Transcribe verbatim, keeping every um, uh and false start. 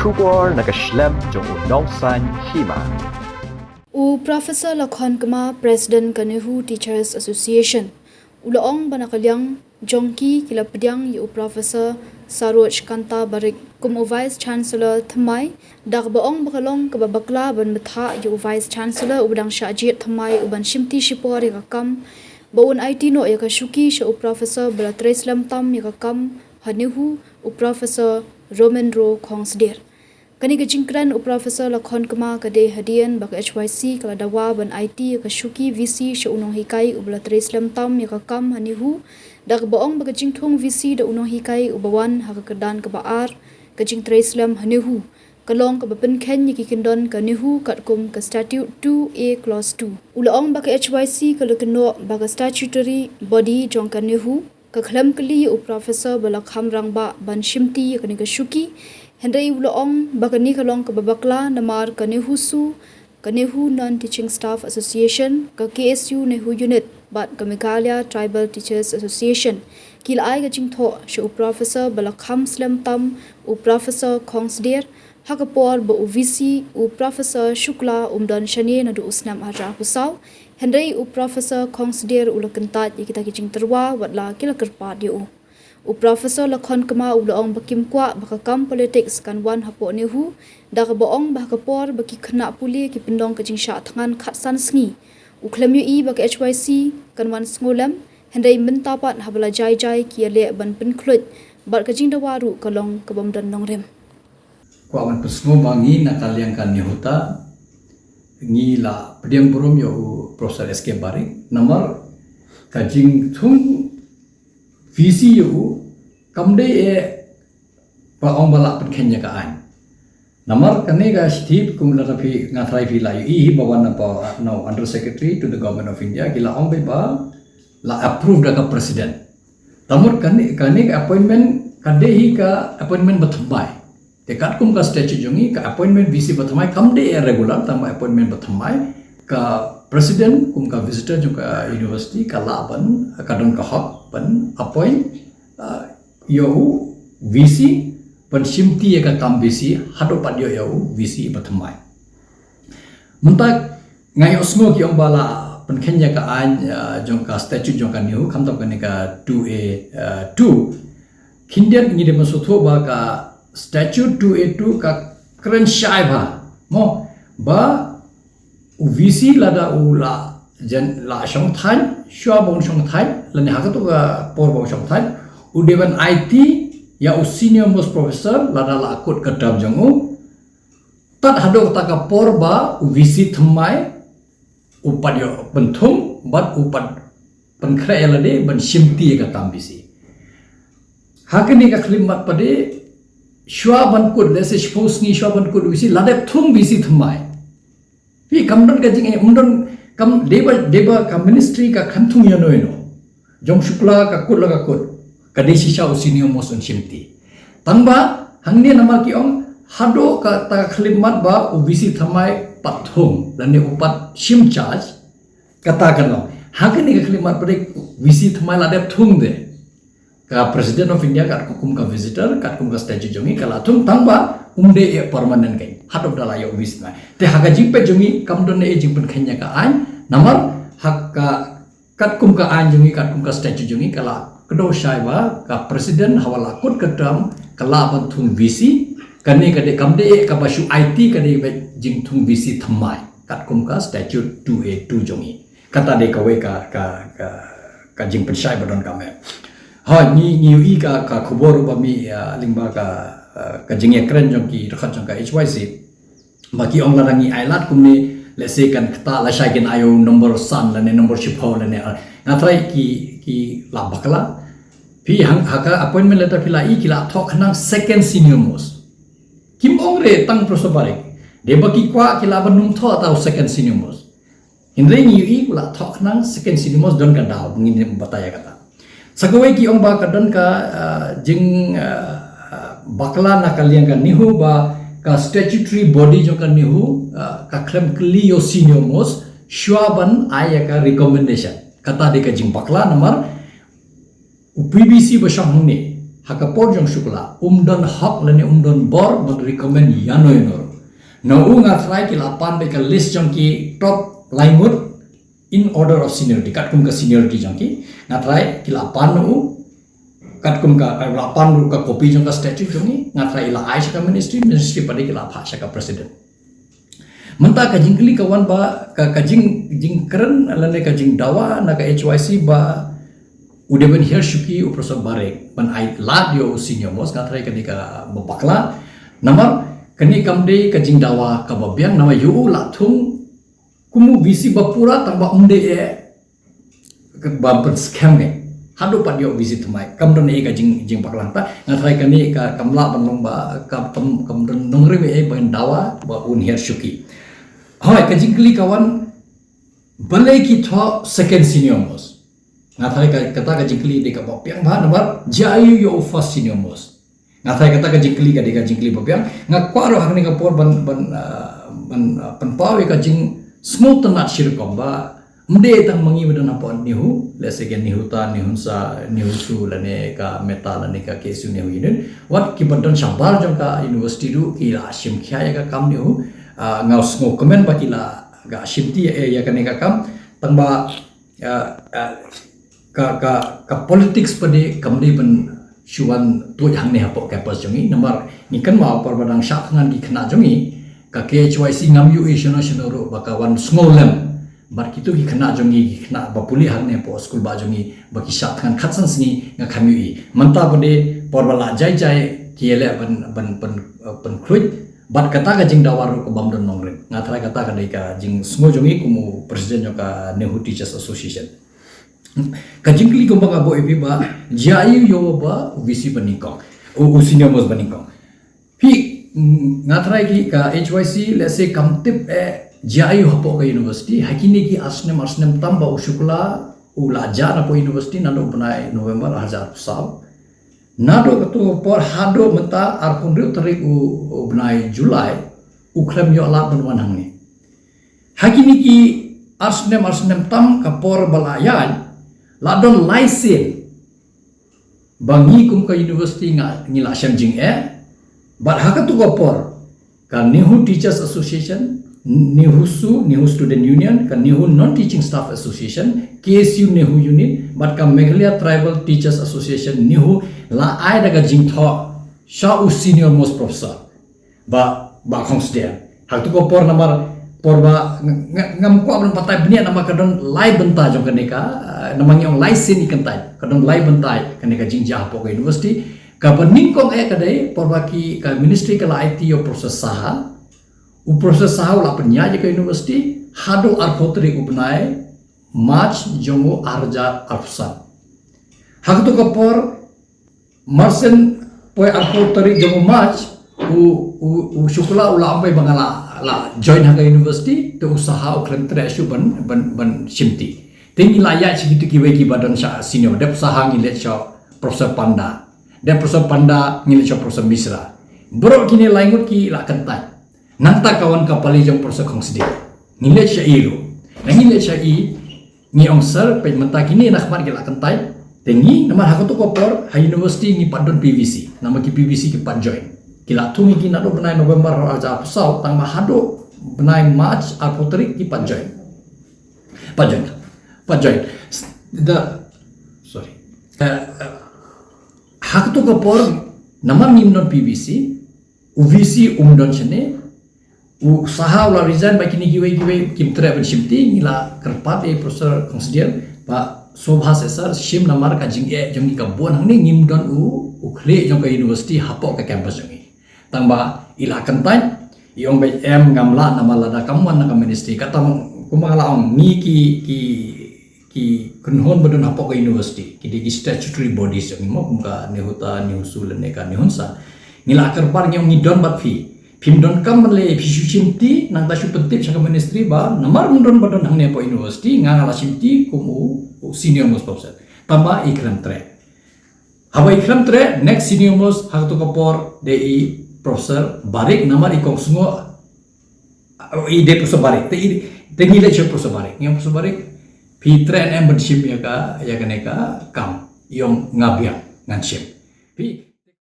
Khubor na ka shlem jong u Nongsaiñ Hima. U Professor Lakhon Kma, President ka NEHU Teachers Association, u la ong ba na ka liang jong ki, ki la pdiang ïa u Professor Saroj Kanta Barik kum u Vice Chancellor thymmai, da kaba ong ba ka long kaba bakla ban bthah ïa u Vice Chancellor uba dang shah jied thymmai u ban shimti shipor ïa ka kam ba un aiti noh ïa ka shuki sha u Professor ba la trei slem tam ïa ka kam ha NEHU, u Professor Romenro Khongsdir. Kane ka jingkren u Professor Lakhon Kma ka dei hadien ba ka H Y C ka la dawa ban aiti ïa ka shuki V C sha u nonghikai uba la trei slem tam ïa ka kam ha NEHU, da kaba ong ba ka jingthung V C da u nonghikai uba wan ha ka kyrdan kaba ar ka jingtrei slem ha NEHU ka long kaba pynkheiñ ïa ki kyndon ka NEHU katkum ka Statute two A Clause two. U la ong ba ka H Y C ka la kynnoh ba ka statutory body jong ka NEHU ka khlem kylli ïa u Professor ba la kham rangbah ban shimti ïa kane ka shuki, hynrei u la ong ba kane ka long kaba bakla namar ka NEHUSU, ka NEHU Non-Teaching Staff Association, ka K S U NEHU Unit bad ka Meghalaya Tribal Teachers Association ki la ai ka jingthoh sha u Professor ba la kham slem tam u Professor Khongsdir ha ka por ba u V C u Professor Shukla um don shane naduh u snem ar hajar arphew saw, hynrei u Professor Khongsdir u la kyntait ïa kita ki jingtyrwa wat la ki la kyrpad ïa u. U Professor Lakhon Kma u la ong ba kim kwah ba ka kam politics kan wan hapoh NEHU, da kaba ong ba ha ka por ba ki khynnah pule ki pynlong ka jingshah thngan khatsan sngi, u khlem ïohi ba ka H Y C kan wan sngewlem, hynrei mynta pat haba la jai jai ki ïaleh ban pynkhluit bad ka jingdawa ruh ka long kabym don nongrim. Kwah ban pynsngew ba ngi na ka liang ka NEHUTA ngi la pdiang burom ïa u Professor S K Barik namar ka jingthung V C ïa u kam dei eh ba ong ba la pynkheiñ ïa ka aiñ. Namar kane ka shithi kum lada phi, nga tharai phi la ïohi hi ba wan na ba, na u Under Secretary to the Government of India, ki la ong ba la approve da ka President. Te mut kane, kane ka appointment ka dei hi ka appointment ba thymmai. Te katkum ka statute jong ngi ka appointment V C ba thymmai kam dei regular, tang ba appointment ba thymmai. Ka President kum ka visitor jong ka university ka lah ban, ka don ka hok ban appoint, uh, ïa u V C ban shimti ïa ka kam V C haduh pat ïoh ïa u V C ba thymmai. Mynta nga ïohsngew ki ong ba la pynkheiñ ïa ka aiñ, uh, jong ka statute jong ka NEHU, khamtam kane ka two A, uh, two. Khyndiat ngi dei ban sngewthuh ba ka statute two A two ka kren shai bha, mo, ba u V C lada u la jan la shong thaiñ, shuwa ba un shong thaiñ lane ha kato ka por ba un shong thaiñ, u dei ban aiti ïa u senior most professor lada la kut ka term jong u. Tad haduh kata ka por ba u V C thymmai u pat ïoh pynthung bad u pat pynkhreh ïa lade ban shimti ïa ka kam V C. Ha kane ka khyllipmat pat de shuwa ban kut, lehse shiphew sngi shuwa ban kut V C la dep thung V C thymmai. Phi, kam don ka jing, eh, ym don, kam dei ba, dei ba ka ministry ka khlem thung ïano ïano. Jong Shukla ka kut la ka kut. Ka dei shisha u senior most un shimti. Tang ba hangne namar ki ong haduh kata ka khyllipmat ba u V C thymmai pat thung lane u pat shim charge, kata kan long. Ha kane ka khyllipmat pat de V C thymmai la dep thung de. Ka President of India katkum ka visitor, katkum ka statute jong ngi ka la thung, tang ba um dei eh permanent kein. Haduh ba da la ïoh V C thymmai. Te ha ka jingpeit jong ngi kam don eh jingpynkheiñ ïa ka aiñ, namar ha ka katkum ka aiñ jong ngi, katkum ka statute jong ngi ka la kdew shai ba ka President haba la kut ka term ka lah ban thung V C. Kane ka dei, kam dei eh kaba shu aiti, ka dei ba jingthung V C thymmai katkum ka statute two A two jong ngi. Kata dei kawei ka, ka, ka, ka jingpynshai ba donkam eh. Ha, ngi, ngi ïohi ka, ka khubor ba mih, ah, lyngba ka, ah, ka jingïakren jong ki dkhot jong ka H Y C. Ba ki ong lada ngi ailad kumne, lehse kan ktah lashai kin ai u nombor san lane nombor shiphew lane, ah, nga tharai ki, ki la bakla. Phi, hang, ha ka appointment letter phi la i, ki la thoh khnang second senior most. Kim ong re tang Professor Barik. Dei ba ki kwah ki lah ban ym thoh ïa u second senior most. Hynrei ngi ïohi u la thoh khnang second senior most, don ka daw ngin ym batai ïa kata. Sa kawei ki ong ba ka don ka, ah, jing, ah, bakla na ka liang ka NEHU ba ka statutory body jong ka NEHU, ah, ka khlem kylli ïa u senior most shuwa ban ai ïa ka recommendation. Kata dei ka jingbakla namar u P V C ba shong hangne Ha ka por jong Shukla, um don hok lane um don bor ban recommend ïano ïano. Na u nga tharai ki la pan beit ka list jong ki top lai ngut in order of seniority, katkum ka seniority jong ki. Nga tharai ki la pan na u, katkum ka, eh, la pan ruh ka copy jong ka statute jong ngi, nga tharai i la ai sha ka ministry, ministry pat de ki la phah sha ka president. Mynta ka jingkylli ka wan ba ka, ka jing, jingkren lane ka jingdawa na ka H Y C ba u dei ban hiar shuki u Professor Barik ban ai lad ïa u senior most, nga tharai kane kaba bakla. Namar kane kam dei ka jingdawa kaba biang, namar ïa u la thung kum u V C ba pura tang ba um dei eh ba pynskhem ne. Haduh pat ïoh V C thymmai. Kam don ei ka jing, jingbakla hangta. Nga tharai kane ka kam lah ban long ba ka kam, kam don nongrim ei ban dawa ba un hiar shuki. Hoi, ka jingkylli ka wan, balei ki thoh second senior most? Nga tharai ka, kata ka jingkylli dei kaba biang bha, namar jia aiu ïa u first senior most. Nga tharai kata ka jingkylli ka dei ka jingkylli ba biang. Nga kwah ruh ha kane ka por ban, ban, ah, ban, ah, pynpaw ïa ka jingsngewtynnat shi rukom ba ym dei tang ma ngi ba don hapoh NEHU, lehse ka NEHUTA, NEHUNSA, NEHUSU lane ka MEHTA lane ka K S U NEHU Union. Wat kiba don shabar jong ka university ruh ki la shim khia ïa ka kam NEHU. Ah, nga sngewkmen ba ki la ka shimti ïa, ïa kane ka kam. Tang ba, ah, ah, ka, ka, ka politics pat de kam dei ban shu wan tuid hangne hapoh campus jong ngi, namar ngi kynmaw por ba dang shah thngan ki khynnah jong ngi, ka K H Y C ngam ïohi shano shano ruh ba ka wan sngewlem bad kito ki khynnah jong ngi, ki khynnah ba pule hangne hapoh skul ba jong ngi, ba ki shah thngan khatsan sngi nga kham ïohi. Mynta pat de por ba la jai jai ki ïaleh ban, ban, ban, eh, pynkhluit, bad kata ka jingdawa ruh ka bym don nongrim. Nga tharai kata ka dei ka jingsngew jong ngi kum u president jong ka NEHU Teachers Association. Ka jingkylli kumba nga buh ïa phi ba jia aiu ïa u ba u V C ba nyngkong, u, u senior most ba nyngkong. Phi, mm, nga tharai ki ka H Y C, lehse kam tip eh jia aiu hapoh ka university, ha kine ki ar snem, ar snem tam ba u Shukla u la jia napoh university naduh u bnai November ar hajar arphew saw. Naduh kato ka por haduh mynta arphew hynriew tarik u, u bnai July, u khlem ïoh lad ban wan hangne. Ha kine ki ar snem, ar snem tam ka por ba la ïaid, la don lai sien ba ngi kum ka university nga, ngi la shem jingeh. Bad ha kato ka por ka NEHU Teachers Association, NEHUSU, NEHU Student Union, ka NEHU Non Teaching Staff Association, K S U NEHU Unit, bad ka Meghalaya Tribal Teachers Association, NEHU, la ai da ka jingthoh sha u senior most professor, Bah, Bah Khongsdiang. Ha kato ka por namar por ba nga, nga, ngam kwah ban batai bniah namar ka don lai bynta jong kane ka, eh, namar ngi ong lai sien i kyntait. Ka don lai bynta kane ka jingjia hapoh ka university. Kaba nyngkong eh ka dei por ba ki ka ministry ka la aiti ïa u Professor Saha. U Professor Saha u la pynïaid ïa ka university haduh arphew tarik u bnai March jong u ar hajar arphew san. Ha kato ka por, marsien poi arphew tarik jong u March, u, u, u Shukla u la ong ba nga la, la join ha ka university, te u Saha u khlem treh shuh ban, ban, ban shimti. Te ngi la ïaid sha kito kiwei kiba don sha senior, dep Saha ngi leit sha Professor Panda, dep Professor Panda ngi leit sha Professor Misra. Baroh kine lai ngut ki la kyntait. Nangta ka wan ka pali jong Professor Khongsdiang. Ngi leit sha i ruh. Ngi leit sha i, ngi ong sir, peit mynta kine na khmat ki la kyntait. Te ngi namar ha kato ka por ha university ngi pat don P V C. Namar ki P V C ki pat join. Ki la thung ïa ki naduh bnai November ar hajar arphew saw tang ba haduh bnai March arphew tarik ki pat join. Pat join. Pat join. S-, the, sorry. Eh, eh, ha kato ka por namar ngim don P V C, u V C um don shane, u Saha u la resign, ba kine kiwei kiwei kim treh ban shimti, ngi la kyrpad ïa Professor Khongsdiang ba sngewbha seh sir, shim namar ka jingeh jong ngi ka bun hangne, ngim don u, u khlieh jong ka university hapoh ka campus jong ngi. Tang ba i la kyntait, i ong ba em ngam lah namar lada kam wan na ka ministry, kata kumba nga la ong ngi ki, ki ki kynhun ba don hapoh ka university, ki dei ki statutory bodies jong ngi mo, kum ka NEHUTA, NEHUSU lane ka NEHUNSA. Ngi la kyrpad, ngi ong ngi don bad phi. Phim donkam ban leh phi shu shimti, nangta shu pyntip sha ka ministry ba namar ym don ba don hangne hapoh university, nga nga la shimti kum u, u senior most professor. Tang ba i khlem treh. Haba i khlem treh, next senior most ha kato ka por dei i Professor Barik, namar i kong sngew i dei Professor Barik. Te i, te ngi leit sha Professor Barik. Ngi ong Professor Barik, phi treh ne em ban shim ïa ka, ïa kane ka kam? I ong nga biang, ngan shim. Phi,